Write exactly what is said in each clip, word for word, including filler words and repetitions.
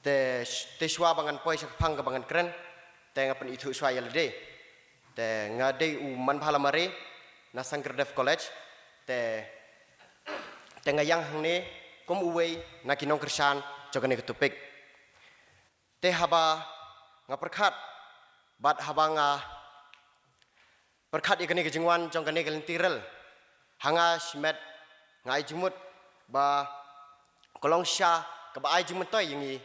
Te, te shuwa ba ngan poi sha ka phang kaba ngan kren, te nga pynithuh shuwa ïa lade. Te nga dei u Manbhala Mare, na Sangkyrdev College, te, te nga ïeng hangne kum uwei na ki nongkyrshan jong kane ka topic. Te haba nga pyrkhat, bad haba nga pyrkhat ïa kane ka jingwan jong kane ka lynti rel, ha nga shimet nga ai jingmut ba ka long sha kaba ai jingmyntoi ïa ngi,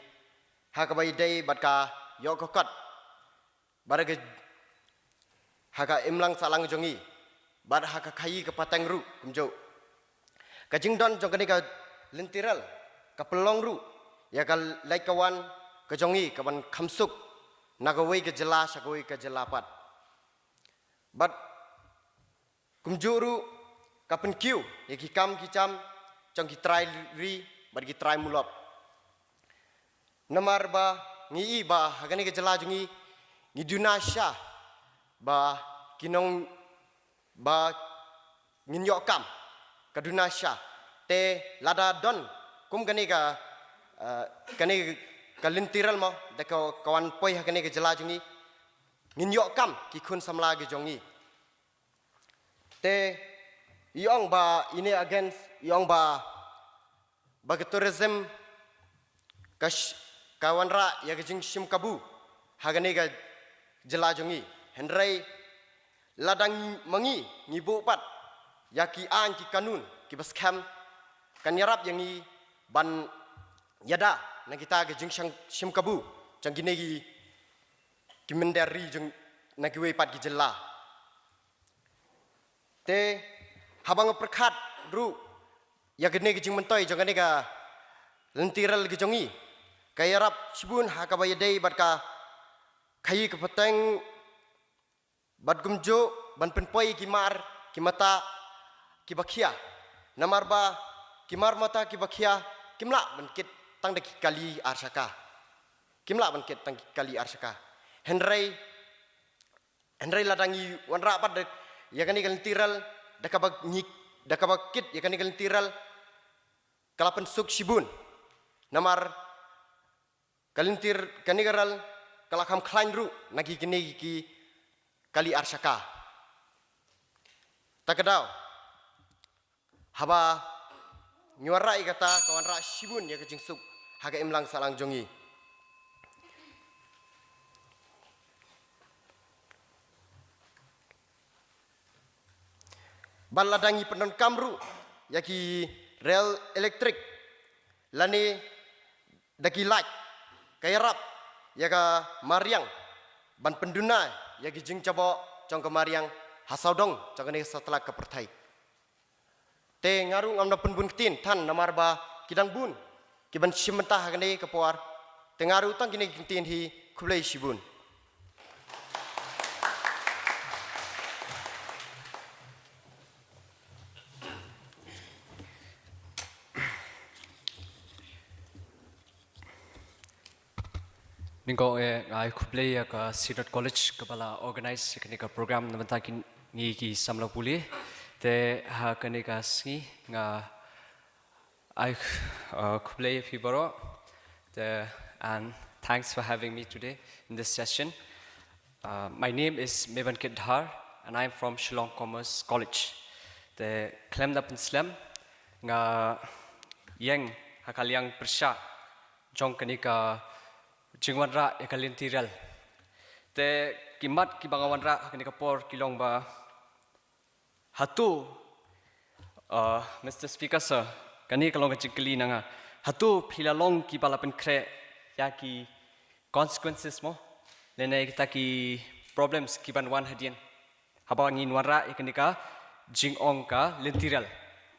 ha kaba ïadei bad ka ïoh ka kot, bad ha ka, ha ka imlang sahlang jong ngi, bad ha ka khaïi ka pateng ruh kumjuh. Ka jingdon jong kane ka lynti rel ka pynlong ruh ïa ka leit ka wan ka jong ngi kaban kham suk na kawei ka jylla sha kawei ka jylla pat. Bad kumjuh ruh ka pynkiew ïa ki kam ki jam jong ki trai ri bad ki trai mulok. Namar ba ngi i ba ha kane ka jylla jong ngi, ngi duna sha ba ki nong, ba ngin ïoh kam, ka duna sha. Te lada don kum kane ka, eh, kane ka lynti rel mo, da ka, ka wan poi ha kane ka jylla jong ngi, ngin ïoh kam ki khun samla ki jong ngi. Te i ong ba ine against, i ong ba, ba ka tourism ka sh-, ka wanrah ïa ka jingshim kabu ha kane ka jylla jong ngi. Hynrei lada ngi, ma ngi ngi buh pat ïa ki aiñ ki kanun kiba skhem, kan ïarap ïa ngi ban ïada na kita ki jingshang shim kabu jong kine ki, ki mynder ri jong, na kiwei pat ki jylla. Te haba nga pyrkhat ruh ïa kane ka jingmyntoi jong kane ka lynti rel ka jong ngi, ka ïarap shibun ha kaba ïadei bad ka khaïi ka pateng, bad kumjuh ban pynpoi ki mar ki mata kiba khia. Namar ba ki mar mata kiba khia kim lah ban kit tang da ki kali ar shaka. Kim lah ban kit tang ki kali ar shaka. Hynrei, hynrei lada ngi wanrah pat da ïa kane ka lynti rel, da kaba ngi, da kaba kit ïa kane ka lynti rel, ka la pynsuk shibun. Namar ka lynti r-, kane ka rel ka la kham khlaiñ ruh na ki kine ki kali ar shaka. Ta ka daw, haba ngi wanrah ïa kata, ka wanrah shibun ïa ka jingsuk ha ka imlang sahlang jong ngi. Bad lada ngi pyndonkam ruh ïa ki rel elektrik lane da ki light, ka ïarap ïa ka mariang ban pynduna ïa ki jingjaboh jong ka mariang ha sawdong jong kane ka satlak ka pyrthei. Te nga ruh ngam da pynbun ktien than namar ba ki dang bun kiban shim bynta ha kane ka por. Te nga ruh tang kine ki ktien hi, khublei shibun. Nyngkong eh nga ai khublei ïa ka Synod College kaba la organize ïa kane ka program na bynta ki, ngi ki samla pule. Te ha kane ka sngi nga ai, uh, khublei ïa phi baroh. Te, and thanks for having me today in this session. Uh, my name is Mebankit Dhar and I'm from Shillong Commerce College. Te khlem da pynslem, nga ïeng ha ka liang pyrshah jong kane ka jingwanrah ïa ka lynti rel. Te ki mat kiba nga wanrah ha kane ka por ki long ba, hato, uh, Mister Speaker Sir, kane ka long ka jingkylli na nga. Hato phi la long kiba la pynkhreh ïa ki consequences mo, lane kita ki problems kiban wan hadien, haba ngin wanrah ïa kane ka jingong ka lynti rel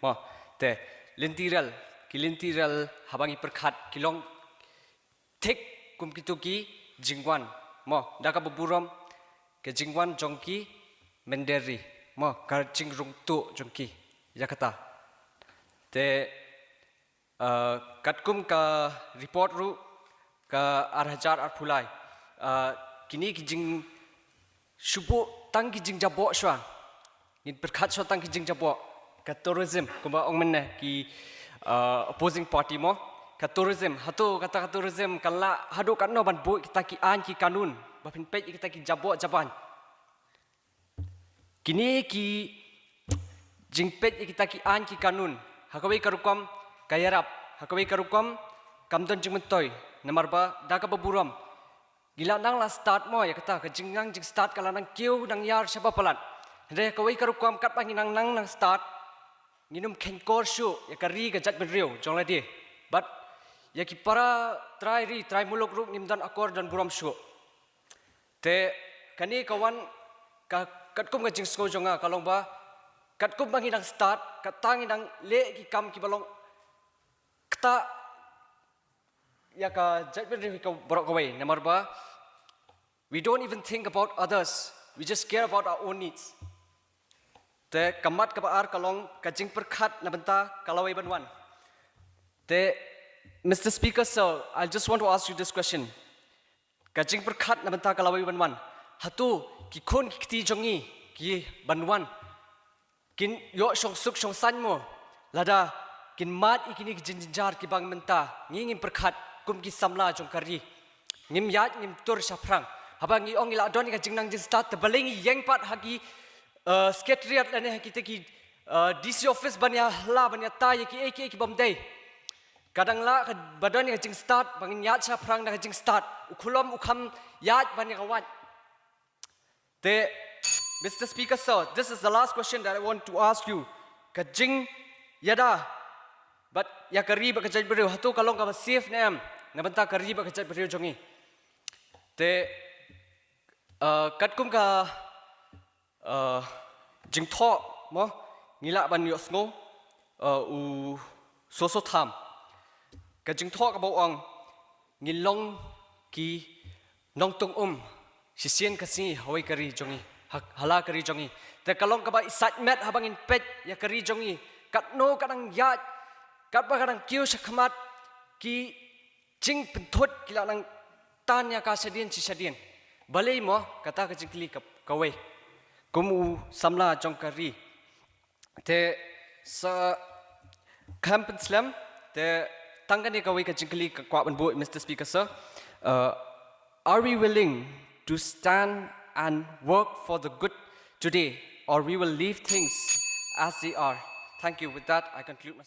mo? Te lynti rel, ki lynti rel haba ngi pyrkhat ki long thik kum kito ki jingwan mo, da kaba burom ka jingwan jong ki mynder ri mo, ka jingrung tuh jong ki ïa kata. Te, uh, katkum ka report ruh ka ar hajar arphew lai, uh, kine ki jing shu buh tang ki jingjaboh shuwa. Ngin pyrkhat shuwa tang ki jingjaboh. Ka tourism, kumba ong mynne ki, uh, opposing party mo, Ka tourism, hato kata ka tourism kan lah haduh katno ban buh kita ki aiñ ki kanun ba pynpeit ïa kita ki jaboh jaban. Kine ki jingpeit ïa kita ki aiñ ki kanun ha kawei ka rukom ka ïarap, ha kawei ka rukom kam don jingmyntoi, namar ba da kaba burom ngi la nang la start mo ïa kata ka jingnang jingstart ka la nang kiew nang ïar shaba palat. Hynrei ha kawei ka rukom katba ngi nang nang nang start ngin ym kheiñkor shuh ïa ka ri ka jaitbynriew jong lade. Bad ïa ki para trai ri trai muluk ruh ngim don akor don burom shuh. Te kane ka wan ka katkum ka jingsngew jong nga ka long ba katkum ba ngi nang start kata ngi nang leh ki kam kiba long kata ïa ka jaitbynriew ka baroh kawei, namar ba we don't even think about others, we just care about our own needs. Te ka mat kaba ar ka long ka jingpyrkhat na bynta ka lawei ban wan. Te Mister Speaker sir, I just want to ask you this question. Ka jingpyrkhat na bynta ka lawei ban wan, hato ki khun ki kti jong ngi ki ban wan kin ïoh shong suk shong saiñ mo lada kin mad ïa kine ki jingjynjar kiba mynta ngi ngim pyrkhat kum ki samla jong ka ri? Ngim ïaid ngim tur shaphrang. Haba ngi ong ngi la don ïa ka jingnang jingstart te balei ngi ïeng pat ha ki, eh, secretariat lane ha kita ki, eh, D C office ban ïa hla ban ïa tai ïa kiei kiei ki bym dei. Ka dang lah ka ba don ïa ka jingstart ba ngin ïaid shaphrang da ka jingstart, u khulom u kham ïaid ban ïa ka wad. Te Mister Speaker sir, this is the last question that I want to ask you. Ka jingïada bad ïa ka ri bad ka jaitbynriew, hato ka long kaba safe ne em na bynta ka ri bad ka jaitbynriew jong ngi? Te, eh, katkum ka, eh, jingthoh mo ngi lah ban ïohsngew, eh, u Soso Tham. Ka jingthoh kaba u ong ngi long ki nongtung um shisien ka sngi ha kawei ka ri jong ngi, ha, ha la ka ri jong ngi. Te ka long kaba i sait met haba ngin peit ïa ka ri jong ngi katno ka dang ïaid, katba ka dang kiew shakhmat, ki jingpynthut ki la nang tan ïa ka shadien shi shadien. Balei mo, kata ka jingkylli ka, kawei kum u samla jong ka ri. Te sa khlem pynslem, te tang kane kawei ka jingkylli ka kwah ban buh, Mister Speaker sir. Uh, are we willing to stand and work for the good today, or we will leave things as they are? Thank you. With that, I conclude my